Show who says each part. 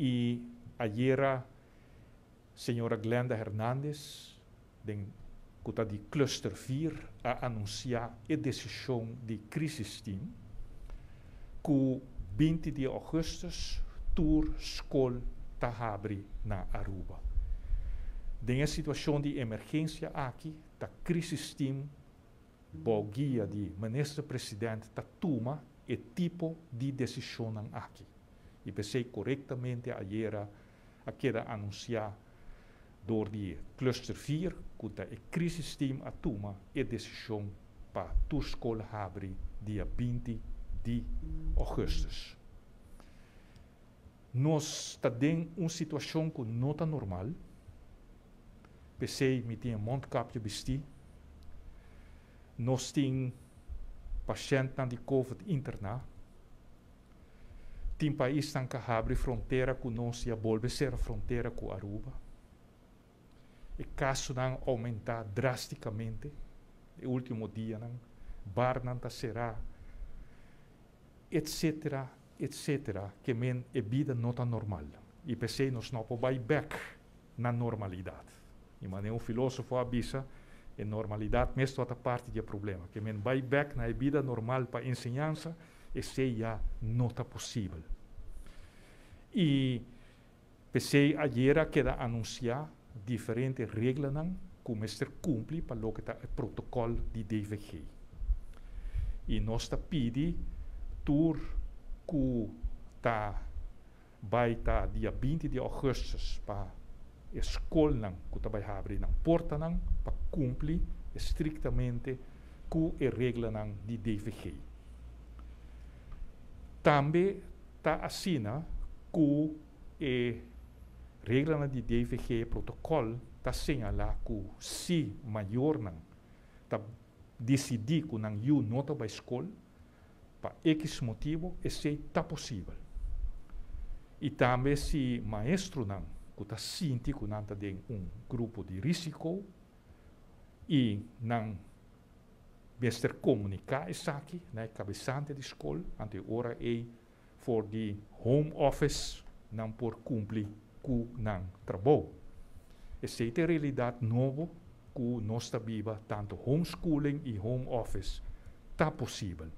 Speaker 1: I ayera señora Glenda Hernandez, den ku ta di Cluster 4, a anunsiá e desishon di Crisis Team ku 20 di ougùstùs tur skol ta habri na Aruba. Den e situashon di emergensia aki ta Crisis Team bou guia di minister president ta tuma e tipo di desishonnan aki. I p'esei korektamente ayera a keda anunsiá dor di Cluster 4 ku ta e Crisis Team a tuma e desishon pa tur skol habri dia 20 di ougùstùs. Nos ta den un situashon ku no ta normal. P'esei mi tin e mondkapje bistí. Nos tin pashèntnan di COVID interná. Tin paisnan ku a habri frontera ku nos i a bolbe sera frontera ku Aruba. E kasonan a oumentá drástikamente e último dianan. Barnan ta será, etcétera, etcétera. Ke men e bida no ta normal. I p'esei nos no por bai bèk na normalidat. I manera un filósofo a bisa, e normalidat mes tabata parti di e problema. Ke men bai bèk na e bida normal pa enseñansa, esei ya no ta posibel. I p'esei ayera a keda anunsiá diferente reglanan ku mester kumpli pa loke ta e protokòl di DVG. I nos ta pidi tur ku ta bai ta dia 20 di ougùstùs pa e skolnan ku ta bai habri nan portanan pa kumpli estriktamente ku e reglanan di DVG. Tambe ta asina ku e reglanan di DVG, protokòl, ta señalá ku si mayornan ta disidí ku nan yu no ta bai skol pa ekis motibu, esei ta posibel. I tambe si maestronan ku ta sinti ku nan ta den un grupo di risiko i nan mester komuniká esaki na e kabesante di skol, anto e ora ei for di home office nan por kumpli ku nan trabou. Esei ta e realidat nobo ku nos ta biba, tantu homeschooling i home office ta posibel.